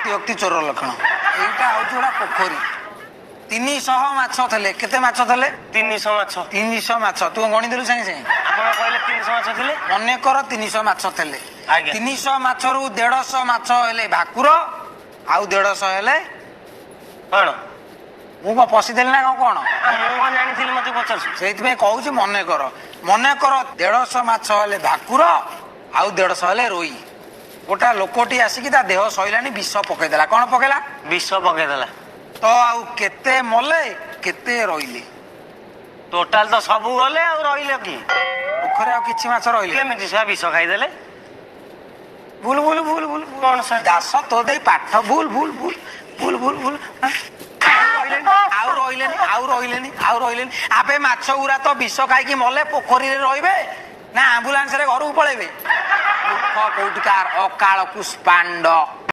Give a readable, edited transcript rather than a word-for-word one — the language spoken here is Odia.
ବ୍ୟକ୍ତି ଚୋର ଲକ୍ଷଣ। ଏଇଟା ହଉଛି ଗୋଟେ ପୋଖରୀ, 300 ମାଛ ଥିଲେ। କେତେ ମାଛ ଥିଲେ? 300 ମାଛ। 300 ମାଛ। ତୁ ଗଣିଦେଲୁ ସାଙ୍ଗେ ସାଙ୍ଗେ। ଆପଣ କହିଲେ 300 ମାଛ ଥିଲେ। ମନେକର 300 ମାଛ ଥିଲେ। ଆଜ୍ଞା। 300 ମାଛରୁ 150 ମାଛ ହେଲେ ଭାକୁର, ଆଉ 150 ହେଲେ କଣ? ମୁଁ କଣ ପଶିଦେଲି ନା କଣ? କଣ ମୁଁ କଣ ଜାଣିଥିଲି, ମତେ ପଚାରୁଛୁ? ସେଇଥିପାଇଁ କହୁଛି, ମନେକର, ମନେକର 150 ମାଛ ହେଲେ ଭାକୁର ଆଉ 150 ହେଲେ ରୋଇ। ଗୋଟା ଲୋକଟି ଆସିକି ତା ଦେହ ସଇଲାଣି, ବିଷ ପକେଇଦେଲା। କଣ ପକେଇଲା? ବିଷ ପକେଇଦେଲା। ତ ଆଉ କେତେ ମଲେ, କେତେ ରହିଲେ? ଟୋଟାଲ ତ ସବୁ ଗଲେ, ଆଉ ରହିଲେ କି? ପୋଖରୀ ଆଉ କିଛି ମାଛ ରହିଲେ? କେମିତି ସେ ବିଷ ଖାଇଦେଲେ? ଭୁଲ, ଭୁଲ, ଭୁଲ, ଭୁଲ। କଣ ସାର୍? ଦାସ, ତୋ ଦେଇ ପାଠ। ଭୁଲ, ଭୁଲ, ଭୁଲ, ଭୁଲ, ଭୁଲ, ଭୁଲ। ଆଉ ରହିଲେନି, ଆଉ ରହିଲେନି, ଆଉ ରହିଲେନି। ଆବେ, ମାଛ ଗୁରା ତ ବିଷ ଖାଇକି ମଲେ, ପୋଖରୀରେ ରହିବେ ନା ଆମ୍ବୁଲାନ୍ସରେ ଘରକୁ ପଳେଇବେ? ଦୁଃଖ କୋଉଠିକାର? ଅକାଳ କୁଷ୍ପାଣ୍ଡ।